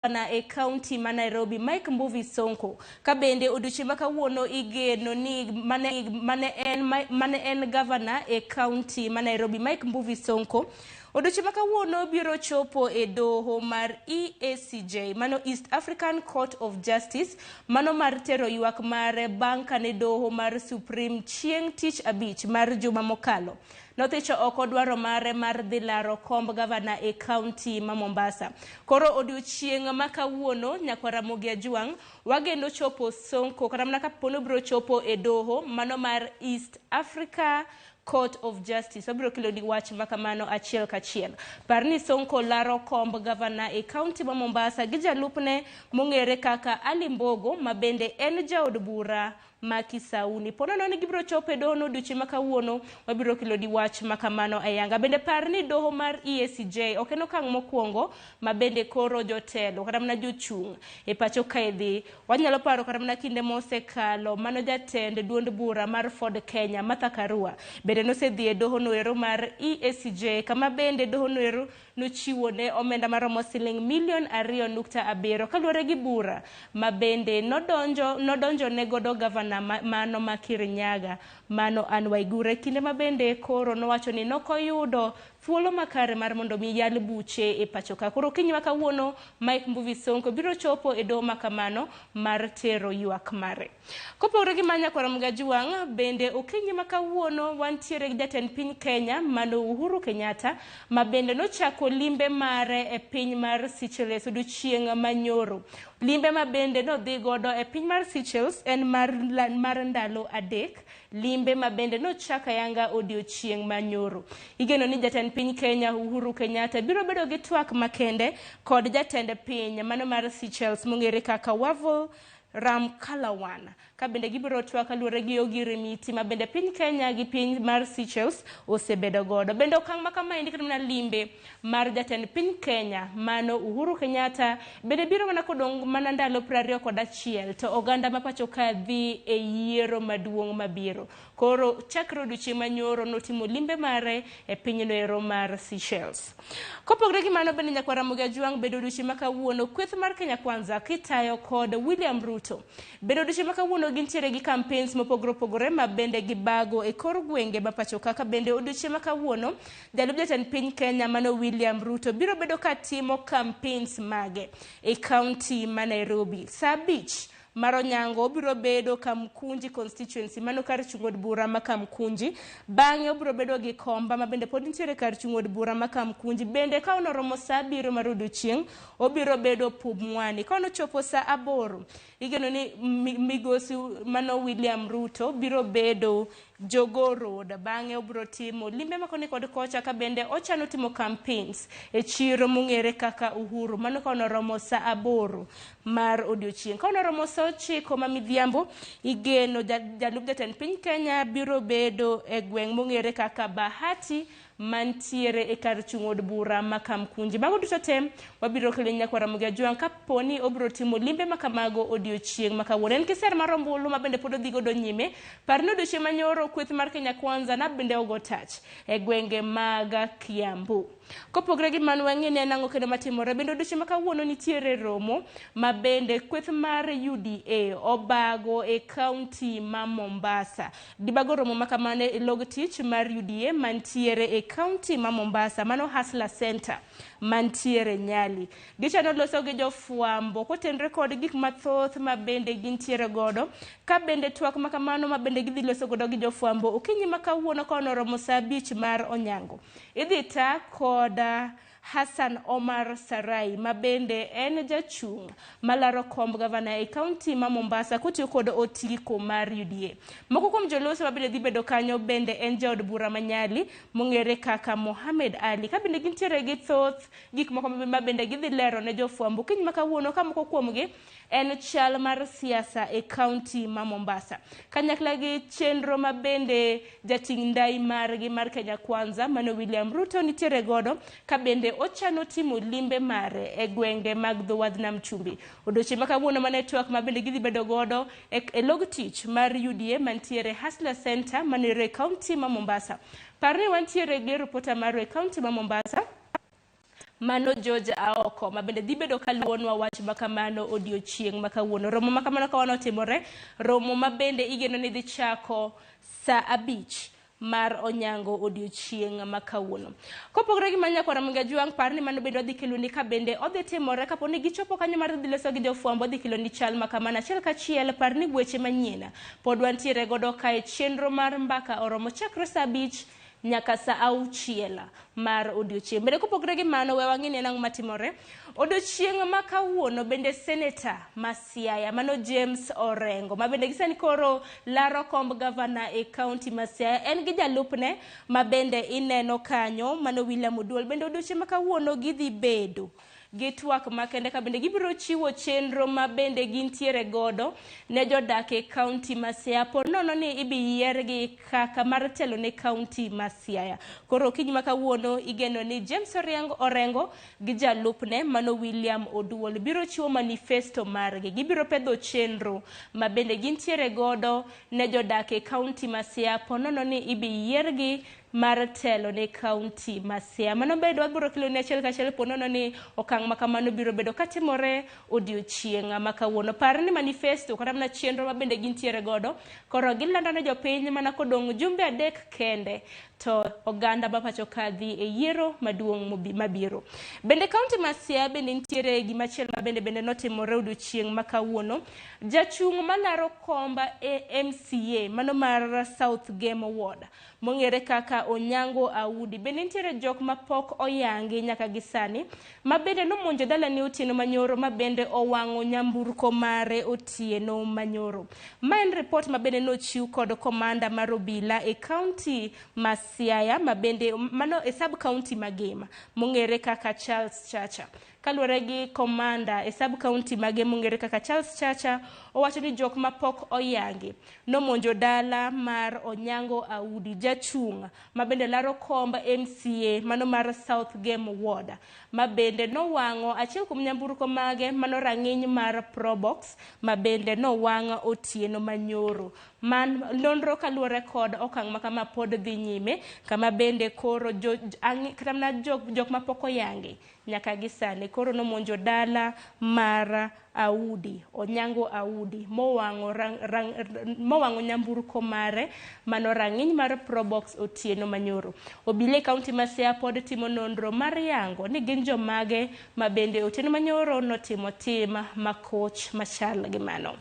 Gavana e kaunti ma Nairobi Mike Mbuvi Sonko ka bende odiochieng' ma kawuono igeno ni mane en gavana e kaunti ma Nairobi Mike Mbuvi Sonko odiochieng' ma kawuono biro chopo e doho mar EACJ, mano East African Court of Justice, mano mar tero ywak mare bang' kane doho mar Supreme chieng' tich abich mar juma mokalo nothicho oko dwaro mare mar dhi laro komb gavana e kaunti ma Mombasa. Koro odiochieng' ma kawuono, nyakwar Ramogi Ajwang', wageno chopo Sonko kata mana kapo ni obiro chopo e doho mano mar East Africa Court of Justice. Wabiro keloni wach ma kamano achiel kachiel. Par ni Sonko laro komb gavana e kaunti ma Mombasa gi jalupne mong'ere kaka Ali Mbogo, ma bende en jaod bura ma Kisauni. Po nono ni gibiro chopo e doho no odiochieng' ma kawuono, wabiro keloni wach ma kamano ayanga. Bende par ni doho mar EACJ ok en okang' mokwongo ma bende koro jotelo kata mana jochung' e pacho kae dhi. Wanyalo paro kata mana kinde mosekalo mano jatend duond bura mar Ford Kenya Martha Karua bende nosedhi e doho noero mar EACJ, kama bende doho noero nochiwo ne omenda maromo siling milion 2.7 kaluwore gi bura ma bende nodonjo ne godo gavana mano ma Kirinyaga, mano Anne Waiguru, e kinde ma bende koro nowacho ni nokoyudo thuolo makare mar mondo mi yal buche e pacho ka. Koro okinyi ma kawuono Mike Mbuvi Sonko biro chopo e doho ma kamano mar tero ywak mare. Kopogore gi mano, nyakwar Ramogi Ajwang', bende okinyi ma kawuono wantiere gi jatend piny Kenya mano Uhuru Kenyatta, ma bende nochako limbe mare e piny mar Seychelles odiochieng' manyoro. Limbe ma bende nodhi godo e piny mar Seychelles en mar ndalo 3, limbe ma bende nochako ayanga odiochieng' manyoro. Igeno ni jatend piny Kenya Uhuru Kenyatta biro bedo gi twak makende kod jatend piny mano mar Seychelles mong'ere kaka Wavel Ramkalawan, ka bende gibiro twak kaluwore gi ogirimiti ma bende piny Kenya gi piny mar Seychelles osebedo godo. Bende okang' ma kamaendi kata mana limbe mar jatend piny Kenya mano Uhuru Kenyatta bende biro mana kodong' mana ndalo 21 to oganda ma pacho ka dhi e yiero maduong' mabiro. Koro chakre odiochieng' manyoro notimo limbe mare e pinyno ero mar Seychelles. Kopogore gi mano bende, nyakwar Ramogi Ajwang', bedo odiochieng' ma kawuono kweth mar Kenya Kwanza kitayo kod William Ruto bende odiochieng' ma kawuono gintiere gi campaigns mopogore opogore ma bende gibago e kor gwenge ma pacho ka. Bende odiochieng' ma kawuono jalup jatend piny Kenya mano William Ruto biro bedo ka timo campaigns mage e kaunti ma Nairobi. Sa 5 mar onyango obiro bedo Kamkunji constituency, mano kar chung' od bura ma Kamkunji. Bang'e obiro bedo gi Komba, ma bende pod nitiere kar chung' od bura ma Kamkunji. Bende ka onoromo sa 7 mar odiochieng' obiro bedo Pumwani. Ka onochopo sa 8, igeno ni migosi mano William Ruto biro bedo Jogoo Road. Bang'e obiro timo limbe ma koni kod kocha, ka bende ochano timo campaigns e chiro mong'ere kaka Uhuru, mano ka onoromo sa 8 mar odiochieng'. Ka onoromo sa 9 ma midhiambo, igeno jalup jatend piny Kenya biro bedo e gweng' mong'ere kaka Bahati mantiere e kar chung' od bura ma Kamkunji. Mago duto te wabiro kelo nyakwar Ramogi Ajwang' kapo ni obiro timo limbe ma kamago odiochieng' ma kawuono. En kiser mar ombulu ma bende pod odhi godo nyime. Par ni odiochieng' manyoro kweth mar Kenya Kwanza na bende ogo tach e gwenge mag Kiambu. Kopogore gi mano, wang'e ni en ang'o kendo matimore. Bende odiochieng' ma kawuono nitiere romo ma bende kweth mar UDA obago e kaunti ma Mombasa. Gibago romo ma kamano e log tich mar UDA mantiere e kaunti ma Mombasa, mano Hustler Center mantiere Nyali. Gichano loso gi jofwambo kotenore kod gik mathoth ma bende gintiere godo, ka bende twak ma kamano ma bende gidhi loso godo gi jofwambo okinyi ma kawuono ka onoromo sa 5 mar onyango. Idhi ta kod Hassan Omar Sarai, ma bende en jachung' malaro komb gavana e kaunti ma Mombasa kotiyo kod otiko mar UDA. Moko kuom joloso ma bende dhi bedo kanyo bende en jaod bura ma Nyali mong'ere kaka Mohamed Ali. Ka bende gintiere gi thoth gik moko ma bende gidhi lero ne jofwambo okinyi ma kawuono, ka moko kuomgi en chal mar siasa e kaunti ma Mombasa kanyakla gi chenro ma bende jating' ndai margi mar Kenya Kwanza mano William Ruto nitiere godo, ka bende ochano timo limbe mare e gwenge mag dho wadh nam chumbi. Odiochieng' ma kawuono mane twak ma bende gidhi bedo godo e log tich mar UDA mantiere Hustler Center manire e kaunti ma Mombasa. Par ni wantiere gi ripota marwa e kaunti ma Mombasa. Mano George Aoko ma bende dhi bedo kaluwonwa wach makamano odiochieng' ma kawuono. Romo makamano ka wan otimore, romo ma bende igeno ni dhi chako saa 5 mar onyango odiochieng' ma kawuono. Kopogore gi mano nyakwar Ramogi Ajwang', par ni mano bende wadhi keloni ka bende odhi timore kapo ni gichopo kanyo mar dhi loso gi jofwambo, odhi keloni chal ma kamano achiel kachiel. Par ni weche manyien pod wantiere godo kae, chenro mar mbaka oromo chakre saa 5 nyaka saa 6 mar odiochieng'. Bende kopogore gi mano, we wang'i ni en ang'o matimore odiochieng' ma kawuono. Bende seneta ma Siaya mano James Orengo ma bende gisani koro laro komb gavana e kaunti ma Siaya, en gi jalupne ma bende ineno kanyo mano William Oduol, bende odiochieng' ma kawuono gidhi bedo gi twak makende ka bende gibiro chiwo chenro ma bende gintiere godo ne jodak e kaunti ma Siaya po nono ni ibi yiergi kaka mar telo ne kaunti ma Siaya. Koro okinyi ma kawuono igeno ni James Orengo gi jalupne mano William Oduol biro chiwo manifesto margi. Gibiro pedho chenro ma bende gintiere godo ne jodak e kaunti ma Siaya po nono ni ibi yiergi mar telo ne kaunti ma Siaya. Mano bende wabiro kelo ni achiel kachiel po nono ni okang' ma kamano biro bedo katimore odiochieng' ma kawuono. Par ni manifesto kata mana chenro ma bende gintiere godo koro gilando ne jopiny mana kodong' jumbe 3 kende to oganda ma pacho ka dhi e yiero maduong' mabiro. Bende kaunti ma Siaya bende nitiere gimachielo ma bende notimore odiochieng' ma kawuono. Jachung' malaro komba e MCA mano mar South Gem Ward mong'ere kaka Onyango Audi, bende nitiere jok mapok oyangi nyaka gi sani ma bende nomonjo dalane otieno manyoro ma bende owang'o nyamburko mare otieno manyoro. Ma en report ma bende nochiw kod komanda mar obila e kaunti ma Siaya ma bende mano e sub county magima mong'ere kaka Charles Chacha. Kaluwore gi komanda e sub county mage mong'ere kaka Charles Chacha, owacho ni jok mapok oyangi nomonjo dala mar Onyango Audi, jachung' ma bende laro komb MCA mano mar South Gem Ward, ma bende nowang'o achiel kuom nyamburko mage mano rang'iny mar Probox ma bende nowang' otieno manyoro. Man nonro kaluwore kod okang' ma kama pod dhi nyime, kama bende koro kata mana jok mapok oyangi nyaka gi sani koro nomonjo dala mar Audi, Onyango Audi, mowang'o nyamburko mare mano rang'iny mar Probox otieno manyoro. Obila e kaunti ma Siaya pod timo nonro mar yango ni gin jomage ma bende otieno manyoro notimo tim makoch machal gi mano.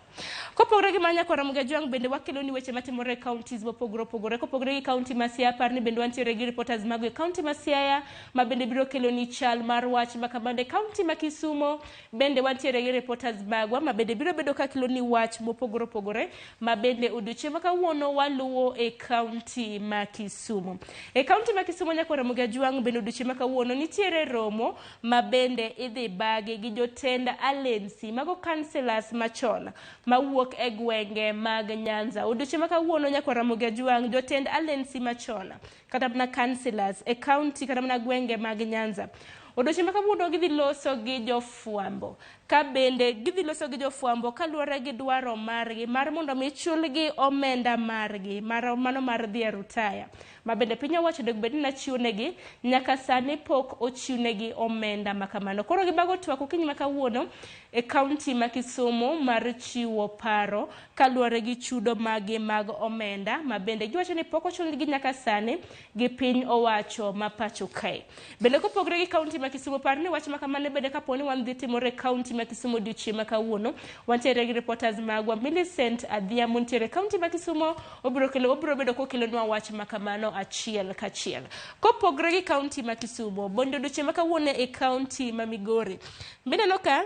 Kopogore gi mano, nyakwar Ramogi Ajwang', bende wakelo ni weche matimore e counties mopogore opogore. Kopogore gi kaunti ma Siaya, par ni bende wantiere gi reporters mago e kaunti ma Siaya ma bende biro kelo ni chal mar wach ma kamano. E kaunti ma Kisumo bende wantiere gi reporters magwa ma bende biro bedo ka kelo ni wach mopogore opogore ma bende odiochieng' ma kawuono waluwo e kaunti ma Kisumo. E kaunti ma Kisumo, nyakwar Ramogi Ajwang', bende odiochieng' ma kawuono nitiere romo ma bende idhi bagi gi jotend alensi mago councillors machon mawuok e gwenge mag Nyanza. Odiochieng' ma kawuono, nyakwar Ramogi Ajwang', jotend alensi machon kata mana councillors e kaunti kata mana gwenge mag Nyanza, odiochieng' ma kawuono gidhi loso gi jofwambo ka bende gidhi loso gi jofwambo kaluwore gi dwaro margi mar mondo mi chulgi omenda margi mar mano mar dhi e rutaya ma bende piny owacho onego bed ni nachiwo negi, nyaka sani pok ochiwnegi omenda ma kamano. Koro gibago twak okinyi ma kawuono e kaunti ma Kisumu mar chiwo paro kaluwore gi chudo magi mag omenda ma bende giwacho ni pok ochulgi nyaka sani gi piny owacho ma pacho kae. Bende kopogore gi kaunti ma Kisumu, par ni wach ma kamano bende kapo ni wan dhi timore e kaunti ma Kisumu odiochieng' ma kawuono, wantiere gi reporters magwa Millicent Adhiambo nitiere e kaunti ma Kisumu, obiro bedo kokelonwa wach ma kamano achiel kachiel. Kopogore gi kaunti ma Kisumu, bende odiochieng' ma kawuono e kaunti ma Migori, mineno ka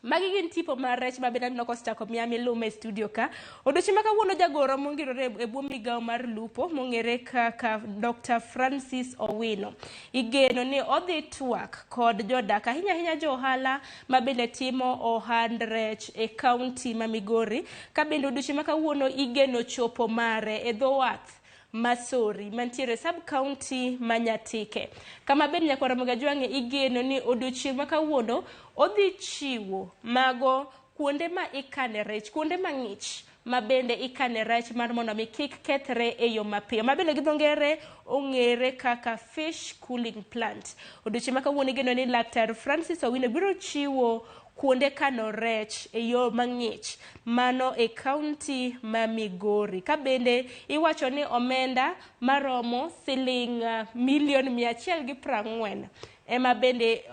magi gin tipo mar rech ma bende aneno kosechako miya miluma e studio ka. Odiochieng' ma kawuono jagoro mongirore e bwo migawo mar lupo mong'ere kaka Dr. Francis Owino igeno ni odhi twak kod jodak, ahinya ahinya jo ohala ma bende timo ohand rech e kaunti ma Migori, ka bende odiochieng' ma kawuono igeno chopo mare e dho wath Masori mantiere sub county ma Nyatike, kama bende nyakwar Ramogi Ajwang' igeno ni odiochieng' ma kawuono odhi chiwo mago kuonde ma ikane rech, kuonde mang'ich. ma bende ikane rech mar mondo mi kik kethre e yo mapiyo, ma bende gi dho ngere ong'ere kaka fish cooling plant. Odiochieng' ma kawuono igeno ni Laktar Francis Owino biro chiwo kuonde kano rech e yo mang'ich mano e kaunti ma Migori. Ka bende iwacho ni omenda maromo siling milion 140 ema bende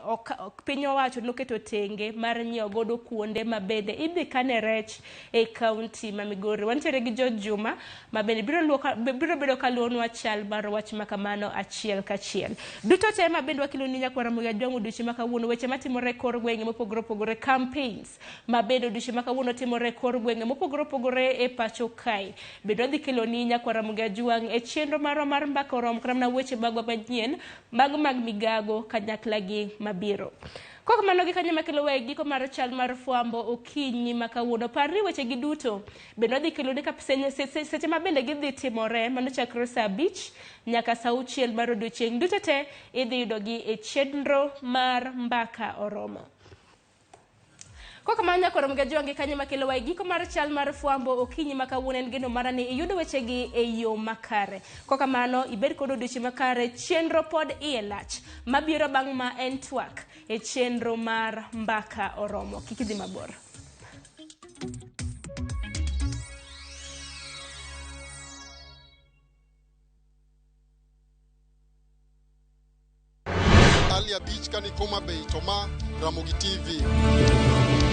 piny owacho noketo tenge mar nyiewo godo kuonde ma bende idhi kane rech e kaunti ma Migori. Wantiere gi George Juma ma bende biro bedo kaluwonwa chal mar wach ma kamano achiel kachiel. Duto te ma bende wakeloni nyakwar Ramogi Ajwang' odiochieng' ma kawuono, weche matimore e kor gwenge mopogore opogore, campaigns ma bende odiochieng' ma kawuono timore e kor gwenge mopogore opogore e pacho kae. Bende wadhi keloni nyakwar Ramogi Ajwang' e chenro marwa mar Mbaka Oromo kata mana weche magwa manyien mag migago kanyakla gi mabiro. Kok mano gi kanyo makelo wa e giko mar chal mar fwambo okinyi ma kawuono. Par ni weche gi duto bende wadhi keloni ka seche ma bende gidhi timore mano chakre saa 5 nyaka saa 6 mar odiochieng'. Duto te idhi yudogi e chenro mar Mbaka Oromo. Kok kamano nyakwar Ramogi Ajwang' gi kanyo makelo wa e giko mar chal mar fwambo okinyi ma kawuono. En geno mara ni iyudo wechegi e yo makare. Kok kamano ibed kod odiochieng' makare. Chenro pod iye lach mabiro bang' ma en twak e chenro mar Mbaka Oromo. Kik idhi mabor. Ali 5 kani Homa Bay to ma Ramogi TV.